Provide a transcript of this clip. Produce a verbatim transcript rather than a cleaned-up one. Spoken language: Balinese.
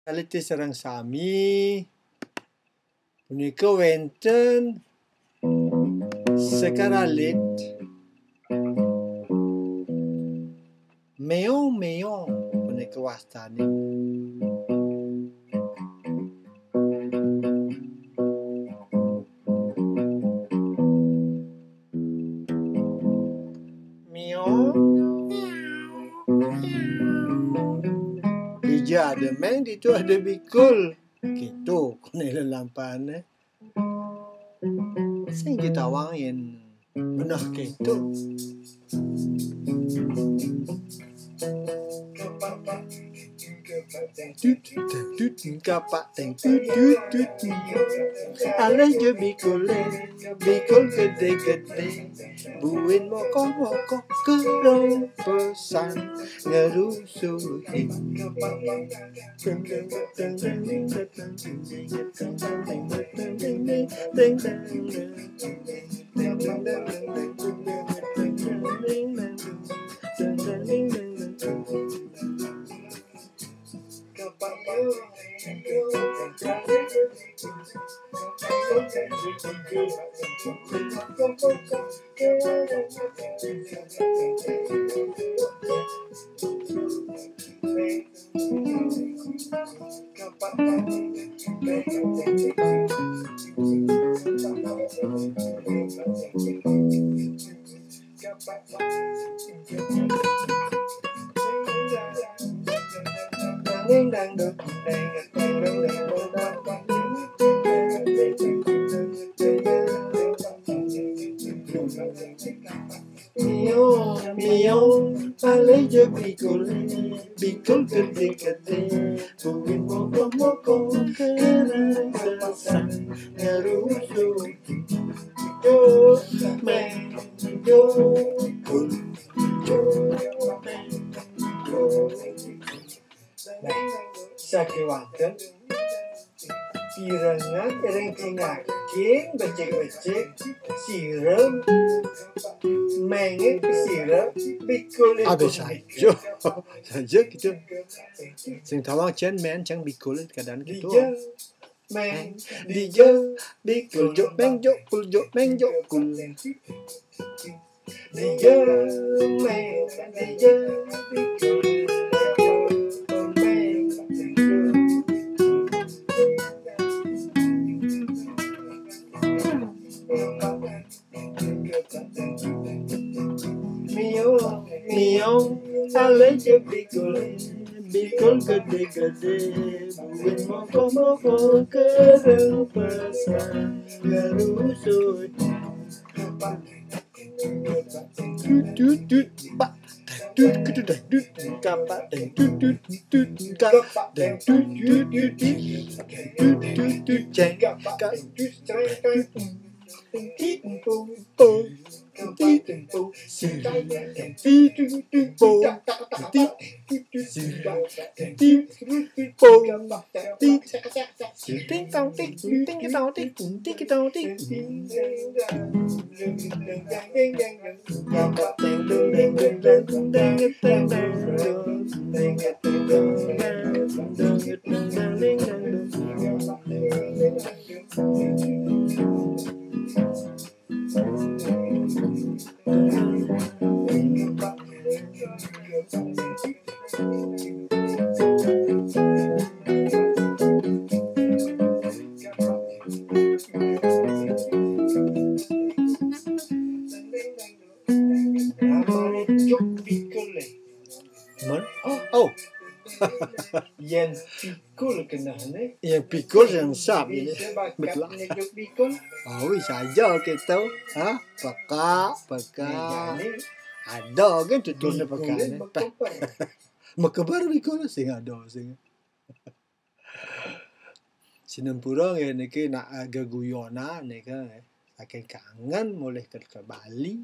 Alit sareng sami. Punika wénten sekar alit. Méong-méong punika wastané. Miau. Dija ada méng, ditu ada bikul. Kéto koné lelampahané. Sing ja tawang yén beneh kéto. Tut, tut, tut, kapak teng, tut, tut, tut. Alih ja bikulé, bikul gedé-gedé. Buin mokoh-mokoh kerempesan ngerusuhin. Miau, miau, alih ja bikul, bikul gedé-gedé, buin mokoh-mokoh, kerempesan ngerusuh. Jo, méng, jo, kul, jo, méng, jo. Sakéwanten pirengang ring pingaking becik-becik sira méngé sira bikul. Abis saja. Saja gitu. Sing tawang cén mén cang bikul kadang gitu. Dija méng, dija bikul, jo méng, jo kul, jo méng, jo kul. Dija méng, dija bikul, jo méng, dija. Miau, miau, alih ja bikul, bikul gedé-gedé, buin mokoh-mokoh kerempesan ngerusuh. Tut, tut, tut, pak, tut, tut, tut, tut, kapak, tut, tut, tut, kapak, tut, tut, tut, tut, tut, tut, jeng, ka, tut, tut, Namané juk bikulé. Mon? Oh. Yén bikul kenehné. Yén bikul sing sap ini. Bisa bakat betul. Né juk bikul. Oh, bisa aja gitu. Hah? Peka, peka. Nah, jani ada kan tuturné bikulé pekané. Mekeber. Mekeber bikul sing ada sing. Sinampura nggih niki nak geguyonan nika nggih. Saking kangen mulih ke, ke Bali.